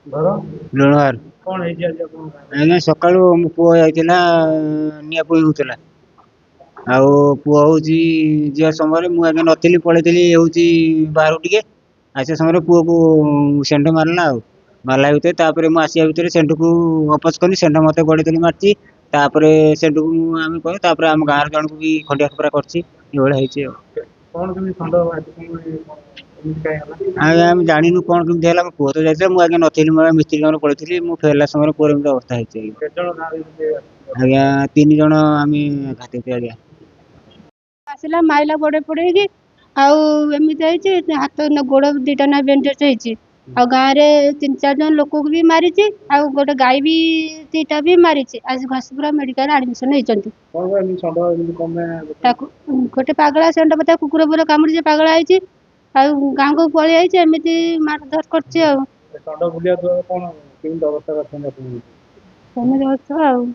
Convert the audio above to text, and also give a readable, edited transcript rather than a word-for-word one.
ଘର ଲୁଣୁହାର। କଣ ହେଇଛି ଆଜି ଆପଣଙ୍କ ଗାଁରେ? ଆଜ୍ଞା, ସକାଳୁ ମୋ ପୁଅ ଯାଇଥିଲା, ନିଆଁ ପୁଇଁ ହେଉଥିଲା। ଆଉ ପୁଅ ହେଉଛି ଯିବା ସମୟରେ ମୁଁ ଆଜ୍ଞା ନଥିଲି, ପଳେଇଥିଲି ହେଉଛି ବାହାରକୁ ଟିକେ। ଆସିବା ସମୟରେ ପୁଅକୁ ଷେଣ୍ଢ ମାରିଲା। ଆଉ ମାରିଲା ଭିତରେ ତାପରେ ମୁଁ ଆସିବା ଭିତରେ ଷେଣ୍ଢକୁ ଅପୋଜ କଲି, ଷେଣ୍ଢ ମୋତେ ଗୋଡ଼େଇ ଧରି ମାରିଛି। ତାପରେ ଷେଣ୍ଢକୁ ମୁଁ ଆମେ କହୁ, ତାପରେ ଆମ ଗାଁର ଜଣକୁ ବି ଖଣ୍ଡିଆ ଖପରା କରିଛି। ଏଇଭଳିଆ ହେଇଛି। ଆଉ କଣ କେମିତି ଷଣ୍ଢ ଆଜି କଣ ଏମିତି କାଇଁ ହେଲା? ଆଜ୍ଞା, ଆମେ ଜାଣିନୁ କଣ କେମିତି ହେଲା। ମୋ ପୁଅ ତ ଯାଇଥିଲା, ମୁଁ ଆଜ୍ଞା ନଥିଲି, ମୁଁ ମିସ୍ତ୍ରୀ କାମରେ ପଳେଇଥିଲି। ମୁଁ ଫେରିଲା ସମୟରେ ପୁଅର ଏମିତି ଅବସ୍ଥା ହେଇଛି ଆଜ୍ଞା। କେତେ ଜଣ ଗାଁରେ ଏମିତି ଆଜ୍ଞା, 3 ଜଣ ଆମେ ଘାତ ହେଇଛୁ ଆଜ୍ଞା। ଆସିଲା, ମାଇଲା ଗୋଡ଼େଇ ପୋଡ଼େଇକି, ଆଉ ଏମିତି ହେଇଛି। ହାତ ଗୋଡ଼ 2ଟା ନା ବ୍ୟାଣ୍ଡେଜ୍ ହେଇଛି। ଆଉ ଗାଁରେ 3 4 ଜଣ ଲୋକକୁ ବି ମାରିଛି, ଆଉ ଗୋଟେ ଗାଈ ବି 2ଟା ବି ମାରିଛି। ଆଜି ଘସିପୁରା ମେଡ଼ିକାଲରେ ଆଡ଼ମିସନ୍ ହେଇଛନ୍ତି। କଣ ପାଇଁ ଏମିତି ଷଣ୍ଢ ଏମିତି କଣ ପାଇଁ? ତାକୁ ଗୋଟେ ପାଗଳା ଷଣ୍ଢ, ତାକୁ କୁକୁର ଫୁକୁର କାମୁଡ଼ିଛି, ପାଗଳା ହେଇଛି ଆଉ ଗାଁକୁ ପଳେଇ ଆଇଛି, ଏମିତି ମାରଧର କରୁଛି। ଆଉ ଷଣ୍ଢ ବୁଲିବା ଦ୍ୱାରା କଣ କେମିତି ଅବସ୍ଥାରେ ଅଛନ୍ତି ଆପଣ? ସେମିତି ଅଛୁ ଆଉ।